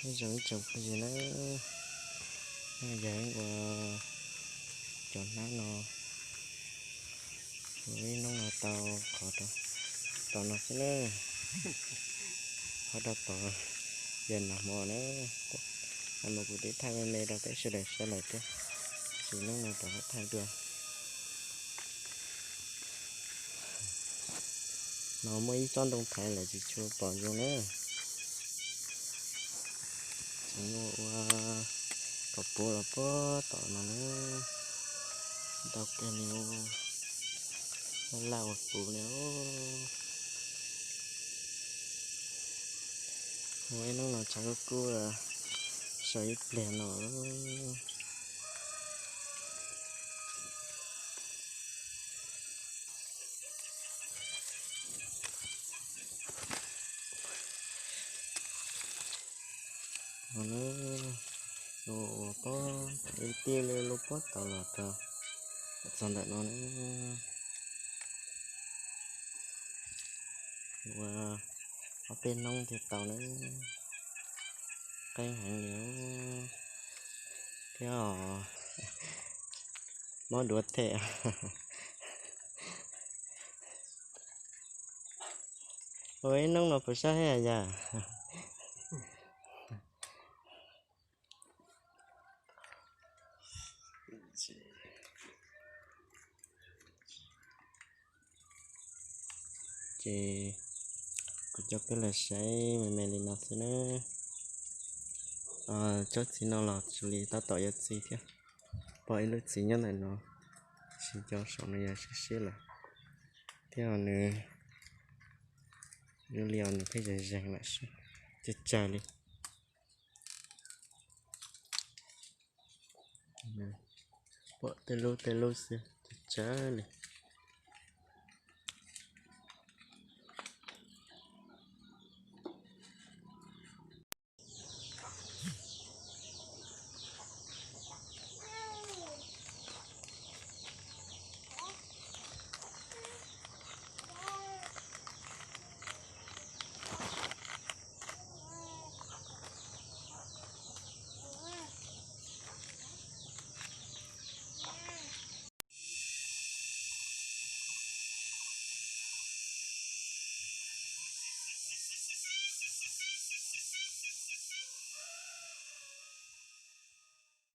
Zoo ib tsoom phooj ywg na, yog ua cov hnab no, ua ib hnub no tau qhov tom no xwb na, qhov rau tom yog nag hmo na. Nag hmo kuv twb thaij me me rau peb sawv daws saib lawm thiab, tab sis hnub no rov qab thaij dua. No muaj ib tsob ntoo thaiv lawm tsis tshua pom zoo na. Tseem muaj ua kom puv los puag tom no na, ntau kawg li, laj ua puv li. Ua ib hnub no tshav kub kub, sau ib pliag no. Ua pob, ib tij li lub pob tau los rau txog ntawm no na. Ua ob peb hnub thiaj tau na. Qeeb heev li thiab os. Mob duav them. Ua ib hnub no puas sab thiab yom? Ces kuv coj peb los saib me me li no xwb na. Tsob txiv no los xws li tab tom yuav txi thiab. Pom ib lub txiv nyob ntawm no, tab sis cov saum no yog siab siab lawm, thiab nws zoo li os nws pheej zeeg zeeg lawm, tsawg tsawg li. Pom tej lub tej lub xwb, tsawg tsawg li.